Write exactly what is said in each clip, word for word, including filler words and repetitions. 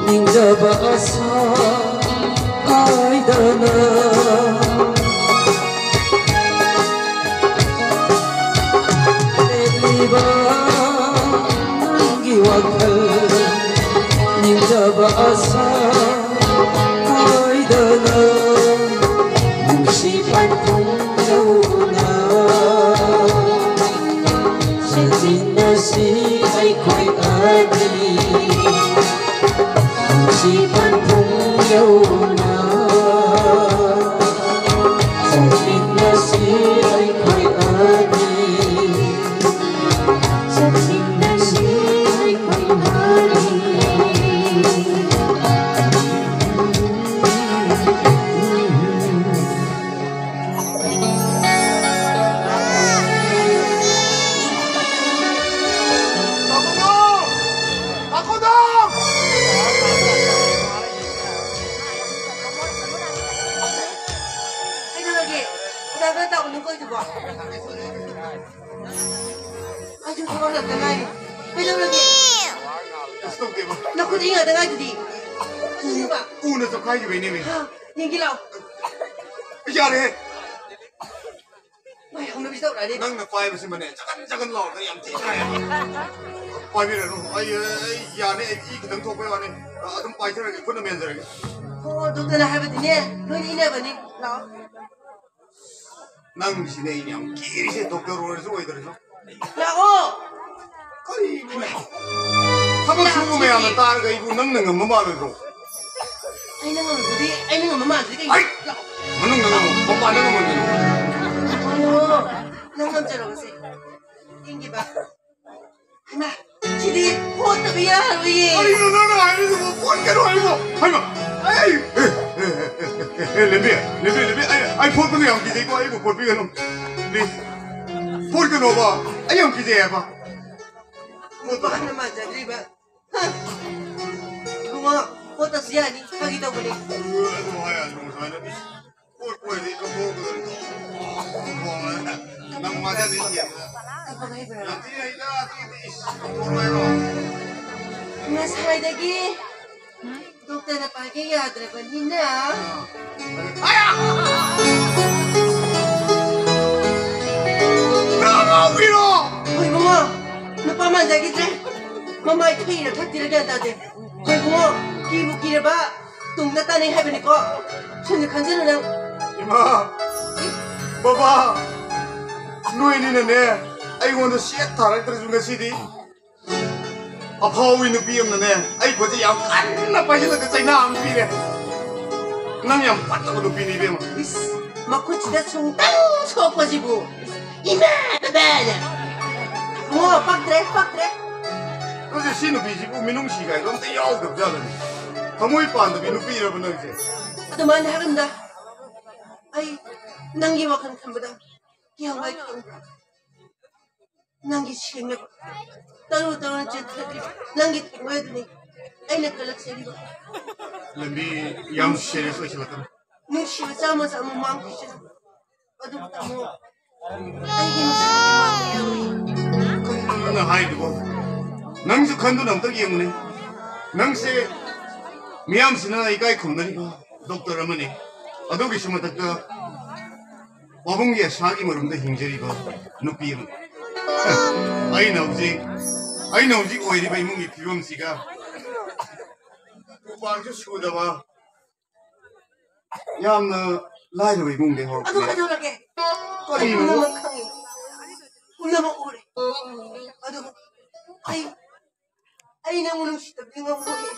ꯅꯤꯡꯖꯕ ꯑꯁꯥ ꯀꯥꯏꯗꯅ ꯂꯦꯞꯂꯤꯕ ꯅꯪꯒꯤ ꯋꯥꯈꯜ, ꯅꯤꯡꯖꯕ ꯑꯁꯥ ꯀꯥꯏꯗꯅ ꯅꯨꯡꯁꯤ ꯄꯟꯊꯨꯡ ꯌꯧꯅ ꯆꯠꯃꯤꯟꯅꯁꯤ ꯑꯩꯈꯣꯏ ꯑꯅꯤ꯫ ꯅꯨꯡꯁꯤ ꯄꯟꯊꯨꯡ ꯌꯧꯅ ꯆꯠꯃꯤꯟꯅꯁꯤ ꯑꯩꯈꯣꯏ ꯑꯅꯤ꯫ ꯆꯠꯃꯤꯟꯅꯁꯤ ꯑꯩꯈꯣꯏ ꯑꯅꯤ꯫ ꯀꯩꯗꯧꯔꯒꯦ? ꯎꯅꯕ ꯇꯧꯅꯨꯀꯣ ꯑꯩꯗꯨꯕꯣ꯫ ꯑꯩꯁꯨ ꯊꯣꯛꯂꯛꯇ ꯉꯥꯏꯔꯤ꯫ ꯀꯩꯗꯧꯔꯒꯦ? ꯀꯩꯁꯨ ꯇꯧꯗꯦꯕ꯫ ꯅꯈꯨꯠ ꯏꯪꯉꯗ ꯉꯥꯏꯗꯨꯗꯤ꯫ ꯀꯩꯗꯧꯔꯕ? ꯎꯅ ꯆꯞꯈꯥꯏꯈꯤꯕꯩꯅꯦꯃꯤ꯫ ꯍꯥ, ꯌꯦꯡꯒꯦ ꯂꯥꯎ꯫ ꯌꯥꯔꯦꯍꯦ꯫ ꯃꯥꯏ ꯍꯧꯅꯕꯤꯁꯤ ꯇꯧꯔꯛꯑꯅꯤ꯫ ꯅꯪꯅ ꯄꯥꯏꯕꯁꯤꯃꯅꯦ, ꯆꯒꯟ ꯆꯒꯟ ꯂꯥꯎꯔꯒ ꯌꯥꯝ ꯊꯤ ꯅꯨꯡꯉꯥꯏꯌꯦꯕ꯫ ꯄꯥꯏꯕꯤꯔꯅꯨ꯫ ꯑꯩ, ꯑꯩ ꯌꯥꯅꯤ, ꯑꯩ ꯏ ꯈꯤꯇꯪ ꯊꯣꯛꯄꯩ ꯋꯥꯅꯤ꯫ ꯑꯗꯨꯝ ꯄꯥꯏꯖꯔꯒꯦ, ꯈꯨꯠꯅ ꯃꯦꯟꯖꯔꯒꯦ꯫ ꯍꯣ, ꯗꯣꯛꯇꯔꯅ ꯍꯥꯏꯕꯗꯤꯅꯦ, ꯂꯣꯏꯅ ꯏꯟꯅꯕꯅꯤ꯫ ꯂꯥꯛꯑꯣ꯫ ꯅꯪꯁꯤꯅꯦ ꯑꯩꯅ ꯌꯥꯝ ꯀꯤꯔꯤꯁꯦ, ꯗꯣꯛꯇꯔ ꯑꯣꯏꯔꯁꯨ ꯑꯣꯏꯗ꯭ꯔꯁꯨ꯫ ꯂꯥꯛꯑꯣ꯫ ꯀꯔꯤꯅꯣ? ꯊꯕꯛ ꯁꯨꯕ ꯃꯌꯥꯝꯅ ꯇꯥꯔꯒ ꯑꯩꯕꯨ ꯅꯪꯅ ꯉꯝꯕ ꯃꯥꯜꯂꯣꯏꯗ꯭ꯔꯣ? ꯑꯩꯅ ꯉꯝꯕꯗꯤ, ꯑꯩꯅ ꯉꯝꯕ ꯃꯥꯜꯂꯗꯤ ꯀꯩꯅꯣ? ꯑꯩ ꯂꯥꯛꯑꯣ꯫ ꯃꯅꯨꯡꯗ ꯉꯝꯃꯣ, ꯃꯄꯥꯟꯗ ꯉꯝꯃꯣ꯫ ꯑꯣ, ꯅꯪ ꯉꯝꯖꯔꯣꯁꯦ꯫ ꯏꯪꯈꯤꯕ꯫ ꯍꯩꯃꯥ, ꯁꯤꯗꯤ ꯍꯣꯠꯇꯕ ꯌꯥꯔꯣꯏꯌꯦ꯫ ꯀꯔꯤꯅꯣ ꯅꯪꯅ ꯍꯥꯏꯔꯤꯗꯨꯕꯨ? ꯄꯣꯠꯀꯅꯣ ꯍꯥꯏꯕꯣ? ꯍꯩꯃꯥ, ꯑꯩ, ꯑꯦ, ꯑꯦ, ꯑꯦ, ꯑꯦ, ꯑꯦ, ꯂꯦꯝꯕꯤ, ꯂꯦꯝꯕꯤ, ꯂꯦꯝꯕꯤ, ꯑꯩ, ꯑꯩ ꯐꯣꯠꯄꯗꯣ ꯌꯥꯝ ꯀꯤꯖꯩꯀꯣ, ꯑꯩꯕꯨ ꯐꯣꯠꯄꯤꯒꯅꯨ꯫ Please. ꯐꯣꯠꯀꯅꯣꯕ, ꯑꯩ ꯌꯥꯝ ꯀꯤꯖꯩ ꯍꯥꯏꯕ꯫ ꯅꯨꯄꯥꯅ ꯃꯥꯟꯖꯗ꯭ꯔꯤꯕ꯫ ꯍ꯫ ꯏꯕꯨꯡꯉꯣ, ꯐꯣꯠꯇꯁꯨ ꯌꯥꯅꯤ, ꯐꯥꯒꯤ ꯇꯧꯕꯅꯤ꯫ ꯑꯗꯨ ꯍꯥꯏ ꯌꯥꯗ꯭ꯔꯣ ꯉꯁꯥꯏꯅ? ꯏꯁ, ꯐꯣꯠꯄ ꯑꯣꯏꯔꯗꯤ ꯀꯞꯊꯣꯛꯑꯒ ꯅꯪ ꯃꯥꯟꯖꯗ꯭ꯔꯤ ꯊꯦꯝꯕꯗ꯫ ꯀꯞꯄꯒ ꯍꯩꯕ꯭ꯔꯥ? ꯌꯥꯝ ꯊꯤ ꯍꯩꯗ, ꯑꯗꯨꯒꯤꯗꯤ ꯏꯁ, ꯀꯞꯊꯣꯛꯑꯔꯣꯏ ꯍꯥꯏꯔꯣ? ꯉꯁꯥꯏꯗꯒꯤ ꯗꯣꯛꯇꯔꯅ ꯄꯥꯏꯒꯦ ꯌꯥꯗ꯭ꯔꯕꯅꯤꯅ꯫ ꯅꯪ ꯉꯥꯎꯔꯤꯔꯣ? ꯍꯣꯏ ꯏꯕꯨꯡꯉꯣ, ꯅꯨꯄꯥ ꯃꯥꯟꯖꯈꯤꯗ꯭ꯔꯦ꯫ ꯃꯃꯥꯏ ꯊꯨꯏꯔ ꯊꯛꯇꯤꯔ ꯒ꯭ꯌꯥꯟ ꯇꯥꯗꯦ꯫ ꯍꯣꯏ ꯏꯕꯨꯡꯉꯣ, ꯀꯤꯕꯨ ꯀꯤꯔꯕ ꯇꯨꯡꯗ ꯇꯥꯅꯩ ꯍꯥꯏꯕꯅꯤꯀꯣ꯫ ꯁꯨꯝꯅ ꯈꯟꯖꯅꯨ ꯅꯪ꯫ ꯏꯃꯥ, ꯕꯕꯥ, ꯅꯣꯏꯅꯤꯅꯅꯦ ꯑꯩꯉꯣꯟꯗ ꯁꯦꯠ ꯊꯥꯔꯛꯇ꯭ꯔꯁꯨ ꯉꯁꯤꯗꯤ ꯑꯐꯥꯎꯕꯤ ꯅꯨꯄꯤ ꯑꯃꯅꯅꯦ ꯑꯩ ꯈꯨꯠꯁꯦ ꯌꯥꯝ ꯀꯟꯅ ꯄꯥꯏꯁꯤꯜꯂꯒ ꯆꯩꯅꯥ ꯑꯃ ꯄꯤꯔꯦ꯫ ꯅꯪ ꯌꯥꯝ ꯐꯠꯇꯕ ꯅꯨꯄꯤꯅꯤ ꯏꯕꯦꯝꯃ꯫ ꯏꯁ, ꯃꯈꯨꯠꯁꯤꯗ ꯁꯨꯡꯇꯪ ꯁꯣꯛꯄꯁꯤꯕꯨ꯫ ꯏꯃꯥ ꯕꯕꯥꯅ꯫ ꯃꯣ ꯄꯛꯇ꯭ꯔꯦ, ꯄꯛꯇ꯭ꯔꯦ꯫ ꯑꯗꯨꯗꯤ ꯁꯤ ꯅꯨꯄꯤꯁꯤꯕꯨ ꯃꯤꯅꯨꯡꯁꯤ ꯀꯥꯏꯗꯣ ꯑꯝꯇ ꯌꯥꯎꯗꯕ ꯖꯥꯠꯂꯅꯦ? ꯊꯃꯣꯏ ꯄꯥꯟꯗꯕꯤ ꯅꯨꯄꯤꯔꯕ ꯅꯪꯁꯦ? ꯑꯗꯨꯃꯥꯏꯅ ꯍꯥꯏꯔꯝꯗ꯫ ꯑꯩ ꯅꯪꯒꯤ ꯋꯥꯈꯜ ꯈꯟꯕꯗ ꯀꯤꯍꯧ ꯋꯥꯏ ꯈꯪꯕ꯭ꯔꯥ? ꯅꯪꯒꯤ ꯁꯦꯡꯅꯕ ꯇꯔꯨ ꯇꯔꯨꯅ ꯆꯦꯟꯊꯔꯛꯂꯤꯕ ꯅꯪꯒꯤ ꯊꯃꯣꯏ ꯑꯗꯨꯅꯤ ꯑꯩꯅ ꯀꯜꯂꯛꯆꯔꯤꯕ꯫ ꯂꯝꯕꯤ ꯌꯥꯝ serious ꯑꯣꯏꯁꯤꯜꯂꯛꯀꯅꯨ꯫ ꯅꯨꯡꯁꯤꯕ ꯆꯥꯝꯃ ꯆꯥꯝꯃ ꯃꯥꯡꯈꯤꯁꯅꯨ꯫ ꯑꯗꯨꯕꯨ ꯇꯥꯃꯣ, ꯑꯩꯒꯤ ꯅꯨꯡꯁꯤꯕ ꯃꯥꯡꯕ ꯌꯥꯔꯣꯏ꯫ ꯀꯔꯤꯅꯣ ꯅꯪꯅ ꯍꯥꯏꯗꯨꯕꯣ? ꯅꯪꯁꯨ ꯈꯟꯗꯨꯅ ꯑꯝꯇ ꯌꯦꯡꯉꯨꯅꯦ꯫ ꯅꯪꯁꯦ ꯃꯤꯌꯥꯝꯁꯤꯅ ꯏꯀꯥꯏ ꯈꯨꯝꯅꯔꯤꯕ ꯗꯣꯛꯇꯔ ꯑꯃꯅꯤ꯫ ꯑꯗꯨꯒꯤꯁꯨ ꯃꯊꯛꯇ ꯄꯥꯕꯨꯡꯒꯤ ꯑꯁꯥꯒꯤ ꯃꯔꯨꯝꯗ ꯍꯤꯡꯖꯔꯤꯕ ꯅꯨꯄꯤ ꯑꯃꯅꯤ꯫ ꯑꯩꯅ ꯍꯧꯖꯤꯛ, ꯑꯩꯅ ꯍꯧꯖꯤꯛ ꯑꯣꯏꯔꯤꯕ ꯏꯃꯨꯡꯒꯤ ꯐꯤꯕꯝꯁꯤꯒ ꯎꯄꯥꯜꯁꯨ ꯁꯨꯗꯕ, ꯌꯥꯝꯅ ꯂꯥꯏꯔꯕ ꯏꯃꯨꯡꯗꯒꯤ ꯑꯗꯨ ꯍꯧꯔꯛꯄꯅꯦ꯫ ꯀꯩꯗꯧꯔꯒꯦ? ꯀꯔꯤꯅꯣ? ꯄꯨꯝꯅꯃꯛ ꯈꯪꯉꯤ, ꯄꯨꯝꯅꯃꯛ ꯎꯔꯦ꯫ ꯑꯗꯨꯕꯨ ꯑꯩ, ꯑꯩ ꯅꯪꯕꯨ ꯅꯨꯡꯁꯤꯗꯕꯗꯤ ꯉꯝꯃꯣꯏ꯫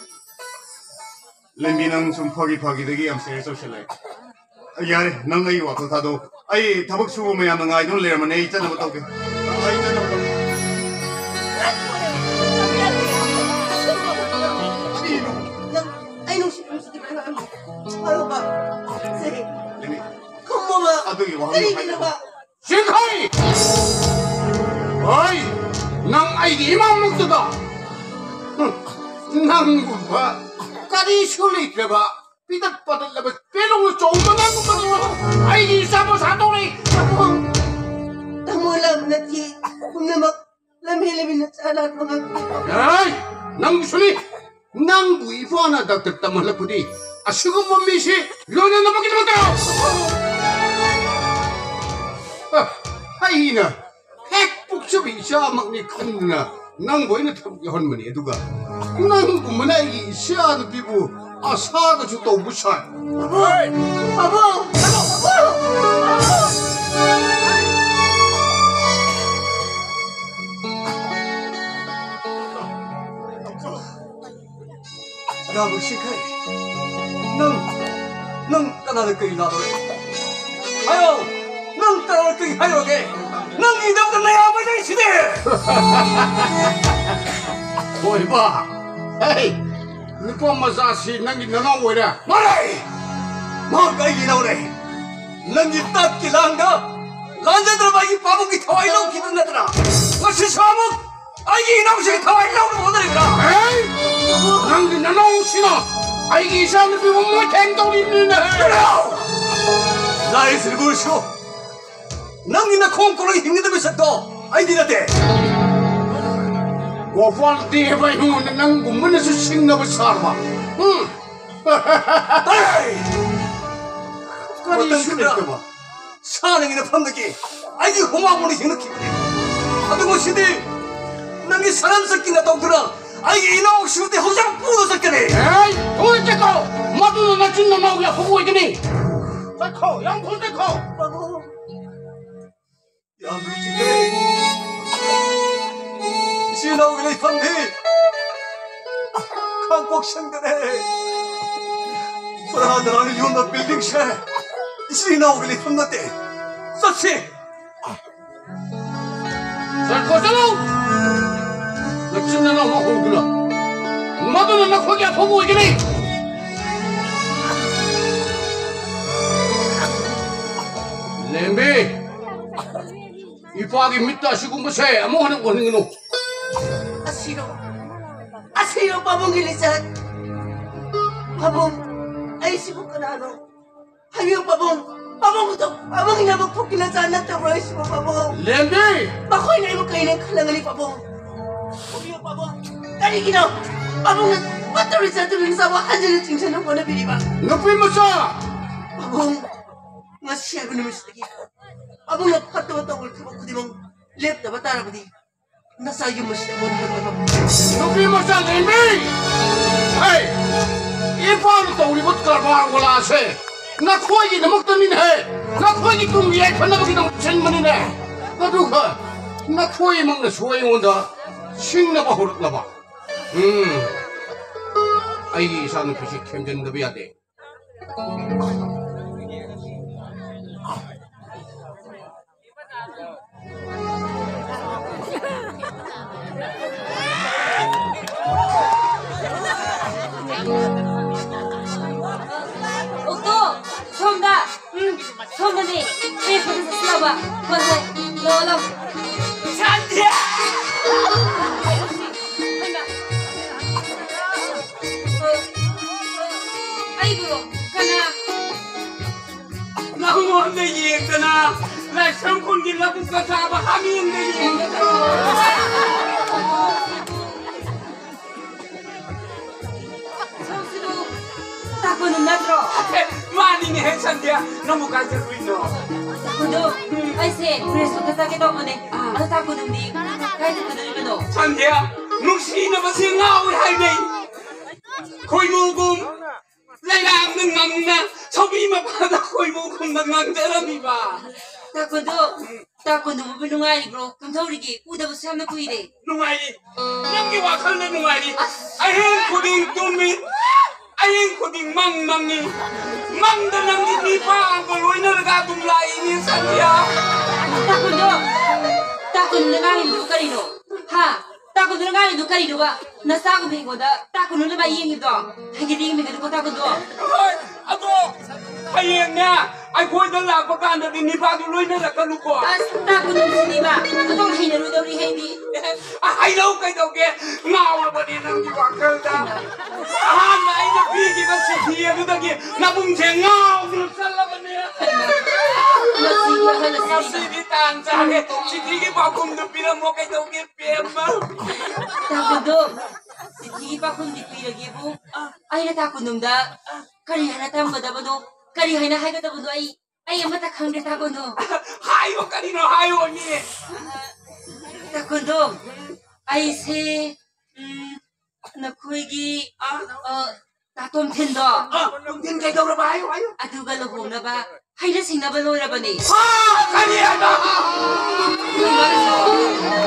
ꯂꯦꯝꯕꯤ, ꯅꯪ ꯁꯨꯝ ꯐꯥꯒꯤ ꯐꯥꯒꯤꯗꯒꯤ ꯌꯥꯝ serious ꯑꯣꯏꯁꯜꯂꯛꯑꯦ꯫ ꯌꯥꯔꯦ, ꯅꯪ ꯑꯩꯒꯤ ꯋꯥꯈꯜ ꯊꯥꯗꯣꯛꯑꯣ꯫ ꯑꯩ ꯊꯕꯛ ꯁꯨꯕ ꯃꯌꯥꯝꯅ ꯉꯥꯏꯗꯨꯅ ꯂꯩꯔꯝꯃꯅꯤ, ꯑꯩ ꯆꯠꯅꯕ ꯇꯧꯒꯦ꯫ ꯑꯩ ꯆꯠꯅꯕ ꯇꯧꯒꯦ꯫ ꯀꯔꯤꯅꯣ? ꯅꯪ ꯑꯩ ꯅꯨꯡꯁꯤ, ꯅꯨꯡꯁꯤꯗꯕꯗꯤ ꯉꯝꯃꯣꯏ꯫ ꯐꯔꯣꯕ? ꯁꯦ꯫ ꯂꯦꯝꯕꯤ, ꯈꯨꯝꯃꯣꯕ꯫ ꯑꯗꯨꯒꯤ ꯋꯥꯍꯪꯗꯣ ꯀꯔꯤꯒꯤꯅꯣꯕ? ꯍꯥꯏꯔꯛꯑꯣ꯫ ꯆꯤꯡꯈꯩ! ꯍꯣꯏ! ꯅꯪ ꯑꯩꯒꯤ ꯏꯃꯥꯃꯛꯇꯨꯗ! ꯍꯨꯝ, ꯅꯪꯒꯨꯝꯕ ꯀꯔꯤꯁꯨ ꯂꯩꯇ꯭ꯔꯕ, ꯄꯤꯗꯠ ꯄꯥꯗꯠꯂꯕ ꯄꯦꯂꯣꯡꯅ ꯆꯣꯡꯕ ꯅꯪꯒꯨꯝꯕꯗꯨ ꯑꯩꯒꯤ ꯏꯆꯥ ꯃꯆꯥ ꯇꯧꯔꯛꯏ! ꯇꯥꯃꯣ, ꯂꯥꯟꯕ ꯅꯠꯇꯦ꯫ ꯄꯨꯝꯅꯃꯛ ꯂꯝꯍꯦꯜꯂꯕꯤ ꯅꯆꯥ ꯂꯥꯟꯕ ꯉꯥꯛꯇꯅꯤ꯫ ꯍꯣꯏ! ꯅꯪꯒꯤꯁꯨꯅꯤ! ꯏꯄꯥꯅ ꯗꯥꯛꯇꯔ ꯇꯝꯍꯜꯂꯛꯄꯗꯤ ꯑꯁꯤꯒꯨꯝꯕ ꯃꯤꯁꯤ ꯂꯣꯏꯅꯅꯕꯒꯤꯗꯃꯛꯇ꯫ ꯑ, ꯑꯩꯅ ꯍꯦꯛ ꯄꯣꯛꯆꯕ ꯏꯆꯥꯃꯛꯅꯤ ꯈꯟꯗꯨꯅ ꯅꯪꯕꯨ ꯑꯩꯅ ꯊꯕꯛ ꯌꯥꯎꯍꯟꯕꯅꯤ, ꯑꯗꯨꯒ ꯅꯪꯒꯨꯝꯕꯅ ꯑꯩꯒꯤ ꯏꯆꯥ ꯅꯨꯄꯤꯕꯨ ꯑꯁꯥꯒꯁꯨ ꯇꯧꯕ ꯁꯥꯏ꯫ ꯄꯥꯕꯨꯡ! ꯌꯥꯕꯁꯤ ꯀꯩ? ꯅꯪ, ꯅꯪ ꯀꯅꯥꯗ ꯀꯩ ꯂꯥꯜꯂꯨꯔꯦ? ꯍꯥꯏꯌꯣ! ꯅꯪ ꯀꯅꯥꯗ ꯀꯩ ꯍꯥꯏꯔꯨꯔꯒꯦ? ꯅꯪꯒꯤꯗꯃꯛꯇ ꯅꯌꯥꯝꯕ ꯂꯩꯁꯤꯗꯤ! ꯍꯣꯏꯕ! ꯍꯦ! ꯅꯨꯄꯥ ꯃꯆꯥꯁꯤ ꯅꯪꯒꯤ ꯅꯅꯥꯎ ꯑꯣꯏꯔꯦ? ꯃꯥꯅꯦ! ꯃꯍꯥꯛ ꯑꯩꯒꯤ ꯏꯅꯥꯎꯅꯦ! ꯅꯪꯒꯤ ꯇꯥꯠꯀꯤ ꯂꯥꯡꯗ ꯂꯥꯟꯖꯗ꯭ꯔꯕ ꯑꯩꯒꯤ ꯄꯥꯕꯨꯡꯒꯤ ꯊꯋꯥꯏ ꯂꯧꯈꯤꯕ ꯅꯠꯇꯅ ꯉꯁꯤꯁꯨ ꯑꯃꯨꯛ ꯑꯩꯒꯤ ꯏꯅꯥꯎꯁꯤꯒꯤ ꯊꯋꯥꯏ ꯂꯧꯅꯕ ꯍꯣꯠꯅꯔꯤꯕ꯭ꯔꯥ? ꯑꯦ! ꯅꯪꯒꯤ ꯅꯅꯥꯎꯁꯤꯅ ꯑꯩꯒꯤ ꯏꯆꯥꯅꯨꯄꯤꯕꯨ ꯃꯣꯏꯊꯦꯡ ꯇꯧꯔꯤꯕꯅꯤꯅꯦ! ꯂꯥꯏ ꯁꯤꯕꯨꯁꯨ ꯅꯪꯒꯤ ꯅꯈꯣꯡ ꯀꯣꯜꯂꯒ ꯍꯤꯡꯒꯗꯕ ꯃꯤꯁꯛꯇꯣ ꯑꯩꯗꯤ ꯅꯠꯇꯦ꯫ ꯒꯣꯄꯥꯜ ꯗꯦꯕ ꯑꯩꯉꯣꯟꯗ ꯅꯪꯒꯨꯝꯕꯅꯁꯨ ꯁꯤꯡꯅꯕ ꯁꯥꯔꯕ? ꯎꯝ? ꯇꯥꯏ! ꯀꯔꯤꯁꯨ ꯃꯇꯝ ꯈꯔ ꯂꯩꯇꯕ꯫ ꯁꯥꯟꯅꯉꯩ ꯃꯐꯝꯗꯒꯤ ꯑꯩꯒꯤ ꯍꯨꯃꯥꯡ ꯃꯅꯨꯡꯗ ꯍꯤꯡꯉꯛꯈꯤꯕꯅꯤ꯫ ꯑꯗꯨ ꯉꯁꯤꯗꯤ ꯅꯪꯒꯤ ꯁꯔꯝ ꯆꯠꯀꯦꯅ ꯇꯧꯗꯨꯅ ꯑꯩꯒꯤ ꯏꯅꯥꯎꯁꯤꯡꯗꯤ ꯍꯧꯖꯤꯛ ꯄꯨꯔ ꯆꯠꯀꯅꯤ꯫ ꯑꯦ! ꯊꯨꯅ ꯆꯠꯈꯣ! ꯃꯗꯨꯅ ꯅꯆꯤꯟ ꯅꯅꯥꯎꯒꯤ ꯑꯐꯕ ꯑꯣꯏꯒꯅꯤ꯫ ꯆꯠꯈꯣ! ꯌꯥꯝ ꯊꯨꯅ ꯆꯠꯈꯣ! ꯌꯥꯝ ꯅꯨꯡꯁꯤꯈ꯭ꯔꯦ꯫ ꯏꯆꯤꯜ ꯏꯅꯥꯎꯒꯤ ꯂꯩꯐꯝꯗꯤ ꯈꯥꯡꯄꯣꯛ ꯁꯪꯗꯔꯦ꯫ ꯄꯔꯥ ꯇꯔꯥꯅ ꯌꯣꯟꯕ ꯕꯤꯜꯗꯤꯡꯁꯦ ꯏꯆꯤꯜ ꯏꯅꯥꯎꯒꯤ ꯂꯩꯐꯝ ꯅꯠꯇꯦ꯫ ꯆꯠꯁꯤ꯫ ꯆꯠꯈꯣ, ꯆꯠꯂꯣ! ꯅꯆꯤꯟ ꯅꯅꯥꯎ ꯑꯃ ꯍꯧꯗꯨꯅ ꯃꯗꯨꯅ ꯅꯈꯣꯏꯒꯤ ꯑꯐꯕ ꯑꯣꯏꯒꯅꯤ꯫ ꯂꯦꯝꯕꯤ! ꯏꯄꯥꯒꯤ ꯃꯤꯠꯇ ꯑꯁꯤꯒꯨꯝꯕꯁꯦ ꯑꯃꯨꯛ ꯍꯟꯅ ꯎꯍꯟꯒꯅꯨ꯫ ꯑꯁꯤꯔꯣ? ꯑꯁꯤꯔꯣ ꯄꯥꯕꯨꯡꯒꯤ ꯂꯤꯆꯠ? ꯄꯥꯕꯨꯡ, ꯑꯩꯁꯤꯕꯨ ꯀꯅꯥꯅꯣ? ꯍꯥꯏꯕꯤꯌꯨ ꯄꯥꯕꯨꯡ, ꯄꯥꯕꯨꯡ ꯑꯗꯣ ꯄꯥꯕꯨꯡꯒꯤ ꯅꯕꯨꯛ ꯐꯨꯛꯀꯤ ꯅꯆꯥ ꯅꯠꯇꯕ꯭ꯔꯣ ꯑꯩꯁꯤꯕꯨ ꯄꯥꯕꯨꯡ? ꯂꯦꯝꯕꯤ! ꯃꯈꯣꯏꯅ ꯑꯩꯕꯨ ꯀꯩꯅꯦ ꯈꯜꯂꯝꯒꯅꯤ ꯄꯥꯕꯨꯡ? ꯍꯥꯏꯕꯤꯌꯨ ꯄꯥꯕꯨꯡ, ꯀꯔꯤꯒꯤꯅꯣ? ꯄꯥꯕꯨꯡꯅ ꯐꯠꯇꯕ ꯆꯠꯇꯨꯅ ꯅꯆꯥꯕꯨ ꯍꯟꯖꯤꯟꯅ ꯆꯤꯡꯁꯤꯟꯅ ꯍꯣꯠꯅꯕꯤꯔꯤꯕ꯫ ꯅꯨꯄꯤ ꯃꯆꯥ! ꯄꯥꯕꯨꯡ, ꯉꯁꯤ ꯍꯥꯏꯕ ꯅꯨꯃꯤꯠꯁꯤꯗꯒꯤ ꯄꯥꯕꯨꯡꯅ ꯐꯠꯇꯕ ꯇꯧꯕ ꯊꯕꯛ ꯈꯨꯗꯤꯡꯃꯛ ꯂꯦꯞꯇꯕ ꯇꯥꯔꯕꯗꯤ ꯅꯆꯥ ꯌꯨꯝ ꯑꯁꯤꯗ ꯃꯨꯟ ꯍꯟꯒꯗꯕ꯫ ꯅꯨꯄꯤ ꯃꯆꯥ ꯂꯩꯃꯤ! ꯍꯩ! ꯏꯄꯥꯅ ꯇꯧꯔꯤꯕ ꯀꯔꯕꯥꯔ ꯋꯥꯂꯥꯁꯦ ꯅꯈꯣꯏꯒꯤꯗꯃꯛꯇꯅꯤꯅꯦꯍꯦ! ꯅꯈꯣꯏꯒꯤ ꯇꯨꯡꯒꯤ ꯌꯥꯏꯐꯅꯕꯒꯤꯗꯃꯛ ꯁꯤꯟꯕꯅꯤꯅꯦ! ꯑꯗꯨꯒ ꯅꯈꯣꯏꯃꯛꯅꯁꯨ ꯑꯩꯉꯣꯟꯗ ꯁꯤꯡꯅꯕ ꯍꯧꯔꯛꯂꯕ꯫ ꯎꯝ, ꯑꯩꯒꯤ ꯏꯆꯥꯅꯨꯄꯤꯁꯤ ꯊꯦꯝꯖꯤꯟꯗꯕ ꯌꯥꯗꯦ꯫ ꯑꯣꯛꯇꯣ, ꯁꯣꯝꯗ꯫ ꯎꯝ, ꯁꯣꯝꯗꯅꯦ꯫ ꯄꯦꯛꯄꯗ ꯆꯠꯁꯤꯜꯂꯕ꯫ ꯍꯣꯏ, ꯍꯣꯏ꯫ ꯂꯥꯛꯑꯣ, ꯂꯥꯛꯑꯣ꯫ ꯁꯥꯟꯇꯤ! ꯍꯩꯃꯥ꯫ ꯑꯣ, ꯑꯩꯕꯨꯔꯣ? ꯀꯅꯥ? ꯅꯪꯉꯣꯟꯗ ꯌꯦꯡꯗꯅ ꯂꯥꯏꯁ꯭ꯔꯝ ꯈꯨꯟꯒꯤ ꯂꯧꯕꯨꯛꯇ ꯆꯥꯕ ꯍꯥꯃꯦꯡꯗ ꯌꯦꯡꯗꯅ꯫ ꯁꯣꯝꯁꯤꯕꯨ ꯇꯥ ꯀꯣꯅꯨ ꯅꯠꯇ꯭ꯔꯣ? ꯑꯦ, ꯃꯥꯅꯤꯅꯦꯍꯦ ꯁꯟꯙ꯭ꯌꯥ, ꯅꯪꯕꯨ ꯀꯥꯏ ꯆꯠꯂꯨꯏꯅꯣ? ꯇꯥ ꯀꯣꯅꯨ, ꯑꯩꯁꯦ ꯄ꯭ꯔꯦꯁ ꯁꯣꯠꯇ ꯆꯠꯀꯦ ꯇꯧꯕꯅꯦ꯫ ꯑꯗꯣ ꯇꯥ ꯀꯣꯅꯨꯗꯤ ꯀꯥꯏ ꯆꯠꯀꯗꯣꯔꯤꯕꯅꯣ? ꯁꯟꯙ꯭ꯌꯥ, ꯅꯨꯡꯁꯤꯅꯕꯁꯦ ꯉꯥꯎꯋꯦ ꯍꯥꯏꯅꯩ꯫ ꯈꯣꯏꯃꯨꯒꯨꯝ ꯂꯩꯔꯥꯡꯗ ꯉꯪꯅ, ꯁꯧꯕꯤ ꯃꯄꯥꯗ ꯈꯣꯏꯃꯨꯒꯨꯝꯅ ꯉꯪꯖꯔꯝꯃꯤꯕ꯫ ꯇꯥ ꯀꯣꯅꯨ, ꯇꯥ ꯀꯣꯅꯨꯕꯨ ꯅꯨꯡꯉꯥꯏꯔꯤꯕ꯭ꯔꯣ? ꯀꯝꯗꯧꯔꯤꯒꯦ? ꯎꯗꯕꯁꯨ ꯌꯥꯝꯅ ꯀꯨꯏꯔꯦ꯫ ꯅꯨꯡꯉꯥꯏꯔꯤ꯫ ꯅꯪꯒꯤ ꯋꯥꯈꯜꯅ ꯅꯨꯡꯉꯥꯏꯔꯤ꯫ ꯑꯁ꯫ ꯑꯍꯤꯡ ꯈꯨꯗꯤꯡ ꯇꯨꯝꯃꯤ꯫ ꯑꯍꯤꯡ ꯈꯨꯗꯤꯡ ꯃꯪ ꯃꯪꯉꯤ꯫ ꯃꯪꯗ ꯅꯪꯒꯤ ꯅꯤꯄꯥ ꯑꯃꯒ ꯂꯣꯏꯅꯔꯒ ꯑꯗꯨꯝ ꯂꯥꯛꯏꯅꯦ ꯁꯟꯙ꯭ꯌꯥ꯫ ꯇꯥ ꯀꯣꯅꯨ, ꯇꯥ ꯀꯣꯅꯨꯅ ꯉꯥꯡꯉꯤꯗꯨ ꯀꯔꯤꯅꯣ? ꯍꯥ? ꯇꯥ ꯀꯣꯅꯨꯅ ꯉꯥꯡꯉꯤꯗꯨ ꯀꯔꯤꯅꯣꯕ? ꯅꯆꯥꯒꯨꯝꯕ ꯍꯤꯡꯒꯣꯜꯗ ꯇꯥ ꯀꯣꯅꯨꯅ ꯃꯥ ꯌꯦꯡꯉꯤꯕꯗꯣ? ꯍꯥꯏꯒꯦꯗꯤ ꯌꯦꯡꯃꯤꯟꯅꯗꯨꯀꯣ ꯇꯥ ꯀꯣꯅꯨ꯫ ꯍꯣꯏ, ꯑꯗꯣ ꯍꯌꯦꯡꯅꯦ ꯑꯩꯈꯣꯏꯗ ꯂꯥꯛꯄ ꯀꯥꯟꯗꯗꯤ ꯅꯤꯄꯥꯗꯨ ꯂꯣꯏꯅꯔꯛꯀꯅꯨꯀꯣ꯫ ꯑꯁ, ꯇꯥ ꯀꯣꯅꯨ ꯅꯨꯡꯁꯤꯗꯤꯕ, ꯑꯗꯨꯝ ꯍꯩꯅꯔꯣꯏꯗꯧꯔꯤ ꯍꯩꯗꯤ꯫ ꯑ, ꯍꯩꯅꯧ ꯀꯩꯗꯧꯒꯦ? ꯉꯥꯎꯔꯕꯅꯦ ꯅꯪꯒꯤ ꯋꯥꯈꯜꯗ꯫ ꯑꯍꯥꯟꯕ ꯑꯩꯅ ꯄꯤꯈꯤꯕ ꯆꯤꯊꯤ ꯑꯗꯨꯗꯒꯤ ꯅꯕꯨꯡꯁꯦ ꯉꯥꯎꯗꯨꯅ ꯆꯠꯂꯕꯅꯦ꯫ ꯃꯁꯤꯒꯤ ꯑꯍꯜ ꯑꯁꯤ꯫ ꯉꯁꯤꯗꯤ ꯇꯥꯟ ꯆꯥꯔꯦ꯫ ꯆꯤꯊꯤꯒꯤ ꯄꯥꯎꯈꯨꯝꯗꯨ ꯄꯤꯔꯝꯃꯣ ꯀꯩꯗꯧꯒꯦ, ꯄꯦꯝꯃ? ꯇꯥ ꯀꯣꯅꯨ, ꯁꯤꯒꯤ ꯄꯥꯎꯈꯨꯝꯗꯤ ꯄꯤꯔꯒꯦꯕꯨ꯫ ꯑꯩꯅ ꯇꯥ ꯀꯨꯟꯗꯨꯝꯗ ꯀꯔꯤ ꯍꯥꯏꯅ ꯇꯝꯒꯗꯕꯅꯣ, ꯀꯔꯤ ꯍꯥꯏꯅ ꯍꯥꯏꯒꯗꯕꯅꯣ ꯑꯩ, ꯑꯩ ꯑꯃꯠꯇ ꯈꯪꯗ꯭ꯔꯦ ꯇꯥ ꯀꯨꯟꯗꯨꯝ꯫ ꯍꯥꯏꯌꯣ, ꯀꯔꯤꯅꯣ ꯍꯥꯏꯌꯣ, ꯃꯤ꯫ ꯇꯥ ꯀꯨꯟꯗꯨꯝ, ꯑꯩꯁꯦ, ꯎꯝ, ꯅꯈꯣꯏꯒꯤ, ꯑ, ꯇꯥꯇꯣꯝꯊꯤꯟꯗꯣ꯫ ꯑ, ꯇꯣꯝꯊꯤꯟ ꯀꯩꯗꯧꯔꯕ? ꯍꯥꯏꯌꯨ, ꯍꯥꯏꯌꯨ꯫ ꯑꯗꯨꯒ ꯂꯨꯍꯣꯡꯅꯕ ꯍꯩꯅ ꯁꯤꯡꯅꯕ ꯂꯣꯏꯔꯕꯅꯤ꯫ ꯑ, ꯀꯔꯤ ꯍꯥꯏꯕ?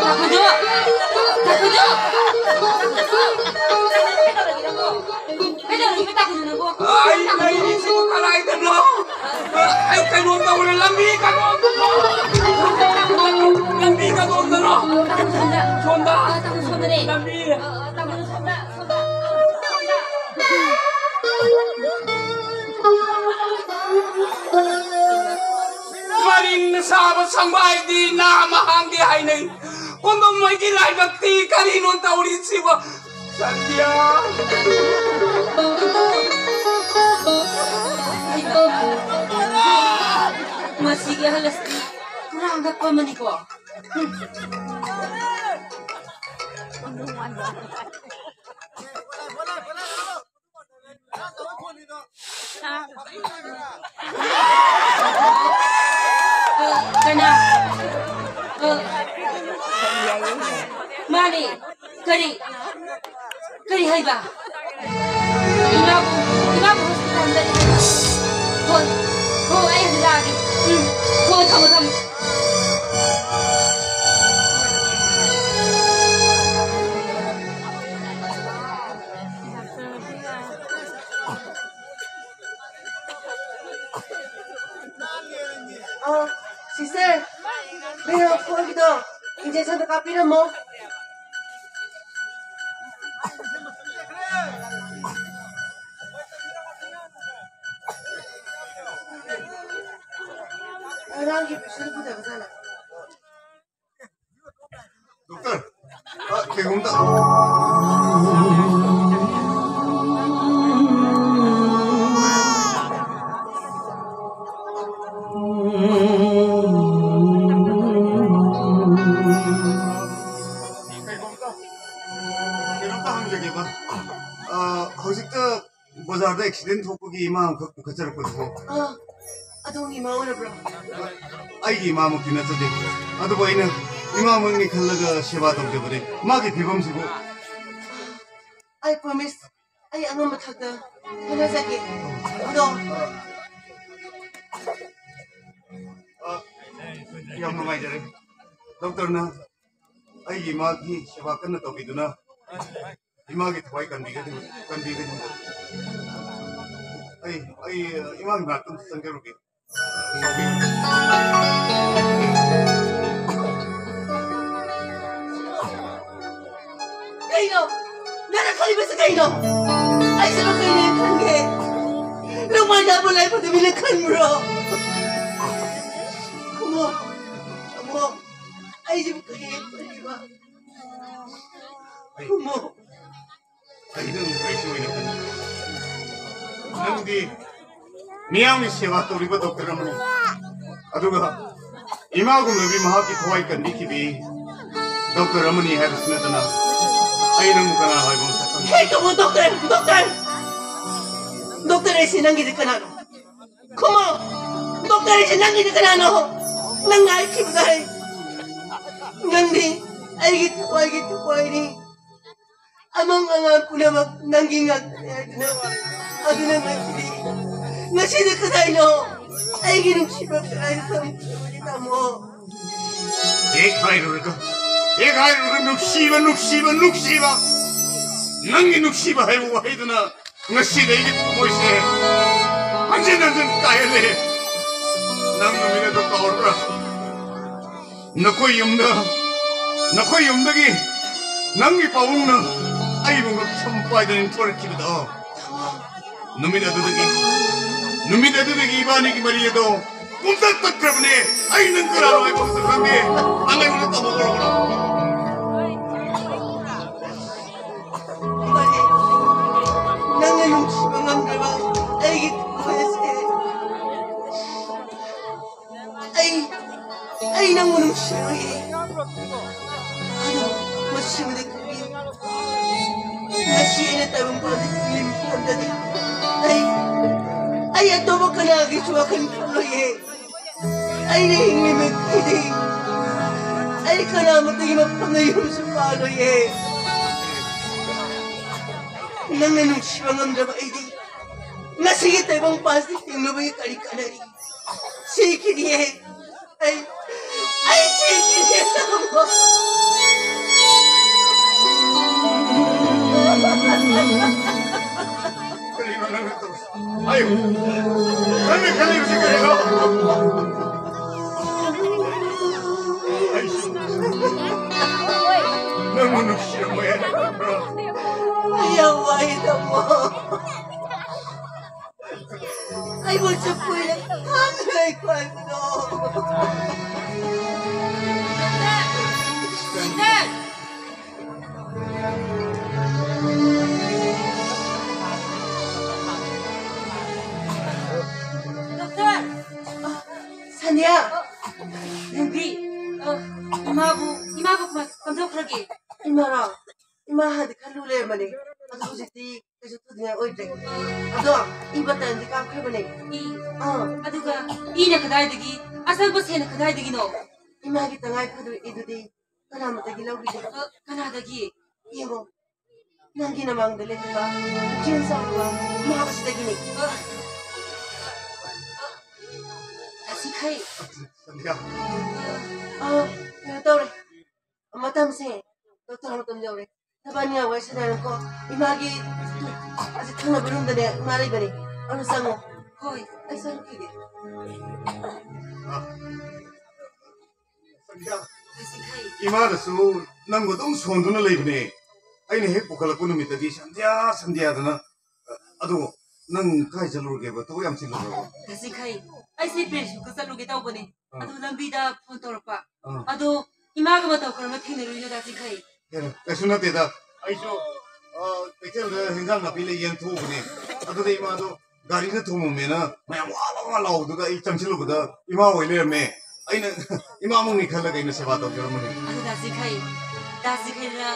ꯇꯥꯈꯨꯗꯣ! ꯇꯥꯈꯨꯗꯣ! ꯀꯩꯗꯧꯔꯒꯦ ꯇꯥꯈꯨꯗꯣ ꯅꯪꯕꯣ? ꯑ, ꯑꯩ ꯂꯩꯔꯤꯁꯤꯕꯨ ꯀꯗꯥꯏꯗꯅꯣ? ꯑ, ꯑꯩ ꯀꯩꯅꯣꯝ ꯇꯧꯔꯦ, ꯂꯝꯕꯤ ꯀꯩꯅꯣꯝ ꯇꯧꯔꯦ꯫ ꯂꯝꯕꯤ ꯀꯩꯅꯣꯝꯗꯅꯣ? ꯇꯥꯈꯨꯗꯣ ꯁꯣꯝꯗ꯫ ꯁꯣꯝꯗ꯫ ꯑ, ꯇꯥꯈꯨꯗꯣ ꯁꯣꯝꯗꯅꯦ꯫ ꯂꯝꯕꯤ꯫ ꯑ, ꯑ, ꯇꯥꯈꯨꯗꯣ ꯁꯣꯝꯗ꯫ ꯄꯔꯤꯡꯅ ꯁꯥꯕ ꯁꯪꯕꯥꯏꯗꯤ ꯅꯥ ꯃꯍꯥꯡꯗꯤ ꯍꯥꯏꯅꯩ꯫ ꯀꯣꯟꯗꯣꯝ ꯃꯣꯏꯒꯤ ꯂꯥꯏꯕꯛꯇꯤ ꯀꯔꯤꯅꯣ ꯇꯧꯔꯤꯁꯤꯕꯣ? ꯁꯟꯙ꯭ꯌꯥ! ꯃꯁꯤꯒꯤ ꯑꯍꯜ ꯑꯁꯤꯗꯤ ꯄꯨꯔꯥ ꯑꯉꯛꯄ ꯑꯃꯅꯤꯀꯣ꯫ ꯀꯅꯥ? ꯃꯥꯅꯦ꯫ ꯀꯔꯤ? ꯀꯔꯤ ꯍꯥꯏꯕ? ꯏꯃꯥꯕꯨ, ꯏꯃꯥꯕꯨ ꯍꯣꯁꯄꯤꯇꯥꯜꯗ ꯂꯩ꯫ ꯍꯣꯏ, ꯍꯣꯏ, ꯑꯩ ꯍꯧꯖꯤꯛ ꯂꯥꯛꯑꯒꯦ꯫ ꯎꯝ, ꯍꯣꯏ, ꯊꯝꯃꯣ, ꯊꯝꯃꯣ꯫ ꯑ, ꯁꯤꯁꯇꯔ, ꯃꯦꯔꯥ ꯐꯣꯔꯒꯤꯗꯣ ꯏꯟꯖꯦꯛꯁꯟꯗꯣ ꯀꯥꯞꯄꯤꯔꯝꯃꯣ꯫ ꯉꯔꯥꯡꯒꯤ ꯄꯦꯁꯦꯟ ꯄꯨꯗꯕ ꯖꯥꯠꯂ? ꯗꯣꯛꯇꯔ, ꯑ, ꯀꯩꯅꯣꯝꯇ꯫ ꯀꯩꯅꯣꯝꯇ, ꯀꯩꯅꯣꯝꯇ ꯍꯪꯖꯒꯦ꯫ ꯑꯦꯛꯁꯤꯗꯦꯟ ꯊꯣꯛꯄꯒꯤ ꯏꯃꯥ ꯑꯃꯈꯛ ꯄꯨꯈꯠꯆꯔꯛꯄꯗꯨꯕꯨ? ꯑꯥ, ꯑꯗꯣꯝꯒꯤ ꯏꯃꯥ ꯑꯣꯏꯔꯕ꯭ꯔꯥ? ꯑꯩꯒꯤ ꯏꯃꯥꯃꯛꯇꯤ ꯅꯠꯆꯗꯦ, ꯑꯗꯨꯕꯨ ꯑꯩꯅ ꯏꯃꯥꯃꯛꯅꯤ ꯈꯜꯂꯒ ꯁꯦꯕꯥ ꯇꯧꯖꯕꯅꯤ꯫ ꯃꯥꯒꯤ ꯐꯤꯕꯝꯁꯤꯕꯨ? I promise, ꯑꯩ ꯑꯉꯝꯕ ꯊꯥꯛꯇ ꯍꯣꯠꯅꯖꯒꯦ꯫ ꯑꯗꯣ ꯑ, ꯌꯥꯝ ꯅꯨꯡꯉꯥꯏꯖꯔꯦ꯫ ꯗꯣꯛꯇꯔꯅ ꯑꯩꯒꯤ ꯏꯃꯥꯒꯤ ꯁꯦꯕꯥ ꯀꯟꯅ ꯇꯧꯕꯤꯗꯨꯅ ꯏꯃꯥꯒꯤ ꯊꯋꯥꯏ ꯀꯟꯕꯤꯒꯅꯤ, ꯀꯟꯕꯤꯒꯅꯤ꯫ ꯑꯩ, ꯑꯩ, ꯏꯃꯥꯒꯤ ꯃꯅꯥꯛꯇ ꯑꯝꯇ ꯆꯪꯖꯔꯨꯒꯦ꯫ ꯀꯩꯅꯣ? ꯅꯪꯅ ꯈꯜꯂꯤꯕꯁꯤ ꯀꯩꯅꯣ? ꯑꯩꯁꯤꯕꯨ ꯀꯩꯅꯦ ꯈꯟꯒꯦ? ꯅꯣꯡꯃꯩꯗ ꯑꯃ ꯂꯥꯏ ꯐꯠꯇꯕꯤꯅ ꯈꯟꯕ꯭ꯔꯣ? ꯈꯨꯝꯃꯣ, ꯈꯨꯝꯃꯣ꯫ ꯑꯩꯁꯤꯕꯨ ꯀꯩꯅꯦ ꯈꯜꯂꯤꯕ? ꯈꯨꯝꯃꯣ꯫ ꯑꯩ ꯅꯪ ꯀꯩꯁꯨ ꯑꯣꯏꯅ ꯈꯟꯗꯦ꯫ ꯅꯪꯗꯤ ꯃꯤꯌꯥꯝꯒꯤ ꯁꯦꯕꯥ ꯇꯧꯔꯤꯕ ꯗꯣꯛꯇꯔ ꯑꯃꯅꯤ, ꯑꯗꯨꯒ ꯏꯃꯥꯒꯨꯝꯂꯕꯤ ꯃꯍꯥꯛꯀꯤ ꯊꯋꯥꯏ ꯀꯟꯕꯤꯈꯤꯕꯤ ꯗꯣꯛꯇꯔ ꯑꯃꯅꯤ ꯍꯥꯏꯕꯁꯤ ꯅꯠꯇꯅ ꯑꯩ ꯅꯪꯕꯨ ꯀꯅꯥ ꯍꯥꯏꯕ ꯃꯁꯛ ꯈꯪꯗꯦ꯫ ꯍꯦ, ꯀꯃꯣ ꯗꯣꯛꯇꯔ, ꯗꯣꯛꯇꯔ! ꯗꯣꯛꯇꯔ ꯑꯩꯁꯦ ꯅꯪꯒꯤꯗꯤ ꯀꯅꯥꯅꯣ? ꯈꯨꯝꯃꯣ! ꯗꯣꯛꯇꯔ ꯑꯩꯁꯦ ꯅꯪꯒꯤꯗꯤ ꯀꯅꯥꯅꯣ? ꯅꯪꯅ ꯍꯥꯏꯈꯤꯕꯗ ꯑꯩ, ꯅꯪꯗꯤ ꯑꯩꯒꯤ ꯊꯋꯥꯏꯒꯤ ꯊꯋꯥꯏꯅꯤ꯫ ꯑꯃꯪ ꯑꯉꯥꯡ ꯄꯨꯝꯅꯃꯛ ꯅꯪꯒꯤ ꯉꯥꯛꯇꯅꯤ ꯍꯥꯏꯗꯨꯅ, ꯑꯗꯨꯅ ꯉꯁꯤꯗꯤ, ꯉꯁꯤꯗꯤ ꯀꯗꯥꯏꯅꯣ? ꯑꯩꯒꯤ ꯅꯨꯡꯁꯤꯕ ꯀꯗꯥꯏꯗ ꯊꯝꯈ꯭ꯔꯕꯒꯦ, ꯇꯥꯃꯣ? ꯍꯦꯛ ꯍꯥꯏꯔꯨꯔꯒ, ꯍꯦꯛ ꯍꯥꯏꯔꯨꯔꯒ ꯅꯨꯡꯁꯤꯕ, ꯅꯨꯡꯁꯤꯕ, ꯅꯨꯡꯁꯤꯕ꯫ ꯅꯪꯒꯤ ꯅꯨꯡꯁꯤꯕ ꯍꯥꯏꯕ ꯋꯥꯍꯩꯗꯨꯅ ꯉꯁꯤꯗꯤ ꯑꯩꯒꯤ ꯊꯃꯣꯏꯁꯦ ꯍꯟꯖꯤꯟ ꯍꯟꯖꯤꯟ ꯀꯥꯏꯍꯜꯂꯦ꯫ ꯅꯪ ꯅꯨꯃꯤꯠ ꯑꯗꯨ ꯀꯥꯎꯔꯕ꯭ꯔꯥ? ꯅꯈꯣꯏ ꯌꯨꯝꯗ, ꯅꯈꯣꯏ ꯌꯨꯝꯗꯒꯤ ꯅꯪꯒꯤ ꯄꯥꯕꯨꯡꯅ ꯑꯩꯕꯨ ꯉꯛꯁꯝ ꯄꯥꯏꯗꯨꯅ ꯏꯟꯊꯣꯔꯛꯈꯤꯕꯗꯣ꯫ ꯅꯨꯃꯤꯠ ꯑꯗꯨꯗꯒꯤ, ꯅꯨꯃꯤꯠ ꯑꯗꯨꯗꯒꯤ ꯏꯕꯥꯅꯤꯒꯤ ꯃꯔꯤ ꯑꯗꯣ ꯄꯨꯝꯇꯠ ꯇꯠꯈ꯭ꯔꯕꯅꯦ꯫ ꯑꯩ ꯅꯪ ꯀꯅꯥꯅꯣ ꯍꯥꯏꯕ ꯑꯃꯁꯨ ꯈꯪꯗꯦ꯫ ꯅꯪ ꯑꯩꯉꯣꯟꯗ ꯇꯝꯃꯛꯄ꯭ꯔꯣ? ꯅꯪꯅ ꯅꯨꯡꯁꯤꯕ ꯉꯝꯗ꯭ꯔꯕ ꯑꯩꯒꯤ ꯊꯃꯣꯏ ꯑꯁꯦ꯫ ꯑꯩ, ꯑꯩ ꯅꯪꯕꯨ ꯅꯨꯡꯁꯤꯔꯣꯏꯌꯦ꯫ ꯑꯗꯨ ꯃꯁꯤꯃꯗꯤ ꯈꯪꯕꯤꯌꯨ꯫ ꯉꯁꯤ ꯑꯩꯅ ꯇꯥꯏꯕꯪ ꯄꯥꯟꯕ ꯃꯤꯄꯨꯝ ꯑꯃꯗꯗꯤ ꯑꯩ ꯑꯩ ꯑꯇꯣꯞꯄ ꯀꯅꯥꯒꯤꯁꯨ ꯋꯥꯈꯜ ꯈꯜꯂꯣꯏꯌꯦ꯫ ꯑꯩꯅ ꯍꯤꯡꯂꯤꯕ ꯈꯨꯗꯤꯡ ꯑꯩ ꯀꯅꯥꯃꯠꯇꯒꯤ ꯃꯐꯝꯗ ꯌꯨꯝꯁꯨ ꯄꯥꯜꯂꯣꯏꯌꯦ꯫ ꯅꯪꯅ ꯅꯨꯡꯁꯤꯕ ꯉꯝꯗ꯭ꯔꯕ ꯑꯩꯗꯤ ꯉꯁꯤꯒꯤ ꯇꯥꯏꯕꯪ ꯄꯥꯟꯁꯤ ꯍꯤꯡꯂꯨꯕꯒꯤ ꯀꯔꯤ ꯀꯥꯟꯅꯔꯤ? ꯁꯤꯈꯤꯅꯤꯌꯦ꯫ ꯑꯩ ꯑꯩ ꯁꯤꯈꯤꯅꯤꯌꯦ꯫ ꯀꯔꯤꯅꯣ ꯅꯪꯅ ꯇꯧꯔꯤꯁꯦ? ꯑꯌꯨ! ꯅꯪꯅ ꯈꯜꯂꯤꯕꯁꯤ ꯀꯔꯤꯅꯣ? ꯑꯩꯁꯨ ꯅꯪꯕꯨ ꯅꯨꯡꯁꯤꯔꯝꯕ ꯌꯥꯏ ꯈꯟꯕ꯭ꯔꯥ? ꯑꯩ ꯌꯥꯝ ꯋꯥꯏ, ꯇꯥꯃꯣ꯫ ꯑꯩꯕꯨ ꯆꯨꯞꯄꯨꯏꯅ ꯊꯥꯡꯅ ꯂꯩꯈꯣ ꯍꯥꯏꯕꯗꯣ꯫ ꯗꯣꯛꯇꯔ! ꯁꯥꯅꯤꯌꯥ! ꯅꯪꯗꯤ, ꯑ, ꯏꯃꯥꯕꯨ, ꯏꯃꯥꯕꯨ ꯀꯃꯥꯏ ꯀꯝꯗꯧꯈ꯭ꯔꯒꯦ? ꯏꯃꯥꯔꯣ? ꯏꯃꯥ ꯍꯥꯟꯅꯗꯤ ꯈꯔ ꯂꯨ ꯂꯩꯔꯝꯕꯅꯦ꯫ ꯑꯗꯣ ꯍꯧꯖꯤꯛꯇꯤ ꯀꯩꯁꯨ ꯊꯣꯏꯅꯤꯡꯉꯥꯏ ꯑꯣꯏꯗ꯭ꯔꯦ꯫ ꯑꯗꯣ ꯏ ꯕꯇꯟꯗꯤ ꯀꯥꯞꯈ꯭ꯔꯕꯅꯦ꯫ ꯏ? ꯑꯥ꯫ ꯑꯗꯨꯒ ꯏꯅ ꯀꯗꯥꯏꯗꯒꯤ, ꯑꯁꯪꯕ ꯁꯦꯟꯅ ꯀꯗꯥꯏꯗꯒꯤꯅꯣ? ꯏꯃꯥꯒꯤ ꯇꯉꯥꯏ ꯐꯗꯕ ꯏꯗꯨꯗꯤ ꯀꯅꯥꯃꯠꯇꯒꯤ ꯂꯧꯈꯤꯗꯦ꯫ ꯑ, ꯀꯅꯥꯗꯒꯤ? ꯌꯦꯡꯉꯣ, ꯅꯪꯒꯤ ꯅꯃꯥꯡꯗ ꯂꯦꯞꯄꯤꯕ ꯄꯨꯛꯆꯦꯜ ꯆꯥꯎꯕ ꯃꯍꯥꯛ ꯑꯁꯤꯗꯒꯤꯅꯤ꯫ ꯑ, ꯑ, ꯇꯥꯁꯤꯈꯩ꯫ ꯁꯟꯙ꯭ꯌꯥ꯫ ꯑ, ꯀꯩꯅꯣ ꯇꯧꯔꯦ꯫ ꯃꯇꯝꯁꯦ ꯗꯣꯛꯇꯔ ꯃꯇꯝ ꯌꯧꯔꯦ꯫ ꯅꯕꯥꯅꯤ ꯉꯥꯏꯍꯥꯛ ꯋꯥꯔꯤ ꯁꯥꯟꯅꯔꯣꯀꯣ꯫ ꯏꯃꯥꯒꯤ ꯑꯁꯤ ꯊꯪꯅꯕ ꯔꯨꯝꯗꯅꯦ ꯏꯃꯥ ꯂꯩꯕꯅꯦ꯫ ꯑꯗꯨ ꯆꯪꯉꯣ꯫ ꯍꯣꯏ꯫ ꯑꯩ ꯆꯪꯉꯛꯈꯤꯒꯦ꯫ ꯁꯟꯙ꯭ꯌꯥ, ꯏꯃꯥꯅꯁꯨ ꯅꯪꯕꯨ ꯑꯗꯨꯝ ꯁꯣꯟꯗꯨꯅ ꯂꯩꯕꯅꯦ꯫ ꯑꯩꯅ ꯍꯦꯛ ꯄꯨꯈꯠꯂꯛꯄ ꯅꯨꯃꯤꯠꯇꯗꯤ ꯁꯟꯙ꯭ꯌꯥ, ꯁꯟꯙ꯭ꯌꯥꯗꯅ꯫ ꯑꯗꯣ ꯅꯪ ꯀꯥꯏ ꯆꯠꯂꯨꯔꯒꯦꯕ? ꯊꯕꯛ ꯌꯥꯝ ꯆꯤꯜꯂꯨꯔꯕ? ꯗꯥ ꯆꯤꯡꯈꯩ, ꯑꯩꯁꯦ ꯄ꯭ꯔꯦꯁ ꯁꯨꯠꯀ ꯆꯠꯂꯨꯒꯦ ꯇꯧꯕꯅꯦ꯫ ꯑꯥ꯫ ꯑꯗꯨ ꯂꯝꯕꯤꯗ ꯐꯣꯟ ꯇꯧꯔꯛꯄ꯫ ꯑꯥ꯫ ꯑꯗꯣ ꯏꯃꯥꯒ ꯃꯇꯧ ꯀꯔꯝꯅ ꯊꯦꯡꯅꯔꯨꯏꯅꯣ, ꯗꯥ ꯆꯤꯡꯈꯩ? ꯀꯩꯅꯣ, ꯀꯩꯁꯨ ꯅꯠꯇꯦꯗ꯫ ꯑꯩꯁꯨ, ꯑꯥ, ꯀꯩꯊꯦꯜꯗ ꯍꯦꯟꯖꯥꯡ ꯅꯥꯄꯤ ꯂꯩꯒꯦꯅ ꯊꯣꯛꯎꯕꯅꯦ꯫ ꯑꯗꯨꯗ ꯏꯃꯥꯗꯣ ꯒꯥꯔꯤꯅ ꯊꯣꯝꯃꯝꯃꯦꯅ ꯃꯌꯥꯝ ꯋꯥ ꯋꯥ ꯋꯥ ꯂꯥꯎꯕꯗꯨꯗ ꯑꯩ ꯆꯪꯁꯤꯜꯂꯨꯕꯗ ꯏꯃꯥ ꯑꯣꯏ ꯂꯩꯔꯝꯃꯦ꯫ ꯑꯩꯅ ꯏꯃꯥꯃꯛꯅꯤ ꯈꯜꯂꯒ ꯑꯩꯅ ꯁꯦꯕꯥ ꯇꯧꯖꯔꯝꯕꯅꯦ꯫ ꯑꯗꯨ ꯗꯥ ꯆꯤꯡꯈꯩ, ꯗꯥ ꯆꯤꯡꯈꯩꯅ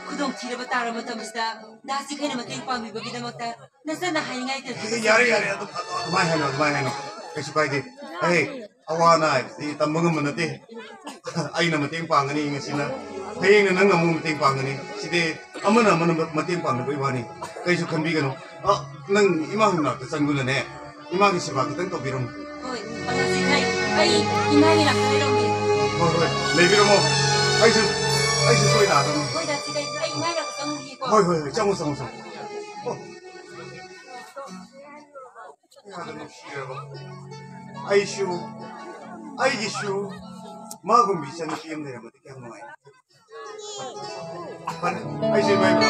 ꯈꯨꯗꯣꯡꯊꯤꯔꯕ ꯇꯥꯔꯕ ꯃꯇꯝꯁꯤꯗ ꯗꯥ ꯆꯤꯈꯩꯅ ꯃꯇꯦꯡ ꯄꯥꯡꯕꯤꯕꯒꯤꯗꯃꯛꯇ ꯅꯆꯟꯅ ꯍꯥꯏꯅꯤꯡꯉꯥꯏ ꯂꯩꯇꯦ꯫ ꯌꯥꯔꯦ, ꯌꯥꯔꯦ, ꯑꯗꯨꯝ ꯑꯗꯨꯃꯥꯏꯅ ꯍꯥꯏꯅꯣ, ꯑꯗꯨꯃꯥꯏꯅ ꯍꯥꯏꯅꯣ, ꯀꯩꯁꯨ ꯀꯥꯏꯗꯦ꯫ ꯑꯩ ꯑꯋꯥ ꯑꯅꯥ ꯍꯥꯏꯕꯁꯤꯗꯤ ꯇꯝꯕ ꯉꯝꯕ ꯅꯠꯇꯦ꯫ ꯑꯩꯅ ꯃꯇꯦꯡ ꯄꯥꯡꯒꯅꯤ ꯉꯁꯤꯅ, ꯍꯌꯦꯡꯅ ꯅꯪꯅ ꯑꯃꯨꯛ ꯃꯇꯦꯡ ꯄꯥꯡꯒꯅꯤ꯫ ꯁꯤꯗꯤ ꯑꯃꯅ ꯑꯃꯅ ꯃꯇꯦꯡ ꯄꯥꯡꯅꯕꯒꯤ ꯋꯥꯅꯤ, ꯀꯩꯁꯨ ꯈꯟꯕꯤꯒꯅꯨ꯫ ꯑ, ꯅꯪ ꯏꯃꯥ ꯃꯅꯥꯛꯇ ꯆꯪꯗꯨꯅꯅꯦ, ꯏꯃꯥꯒꯤ ꯁꯦꯕꯥ ꯈꯤꯇꯪ ꯇꯧꯕꯤꯔꯝꯃꯨ꯫ ꯍꯣꯏ, ꯗꯥ ꯆꯤꯈꯩ, ꯑꯩ ꯏꯃꯥꯒꯤ ꯅꯥꯛꯇ ꯂꯩꯔꯝꯒꯦ꯫ ꯍꯣꯏ, ꯍꯣꯏ, ꯂꯩꯕꯤꯔꯝꯃꯣ꯫ ꯑꯩꯁꯨ, ꯑꯩꯁꯨ ꯁꯣꯏ ꯂꯥꯛꯑꯗꯕꯅꯤ꯫ ꯍꯣꯏ, ꯗꯥ ꯆꯤꯈꯩ, ꯑꯩ ꯏꯃꯥꯒꯤ ꯅꯥꯛꯇ ꯆꯪꯉꯨꯈꯤꯒꯦꯀꯣ꯫ ꯍꯣꯏ, ꯍꯣꯏ, ꯍꯣꯏ, ꯆꯪꯉꯣ, ꯆꯪꯉꯣ, ꯆꯪꯉꯣ꯫ ꯑꯣ꯫ ꯀꯌꯥꯗ ꯅꯨꯡꯁꯤꯔꯕ꯫ ꯑꯩꯁꯨ, ꯑꯩꯒꯤꯁꯨ ꯃꯥꯒꯨꯝꯕꯤ ꯏꯆꯟꯅꯨꯄꯤ ꯑꯃ ꯂꯩꯔꯝꯃꯗꯤ ꯀꯌꯥꯝ ꯅꯨꯡꯉꯥꯏꯅꯤ꯫ ꯐꯔꯦ, ꯑꯩꯁꯨ ꯏꯃꯥ ꯏꯄꯥ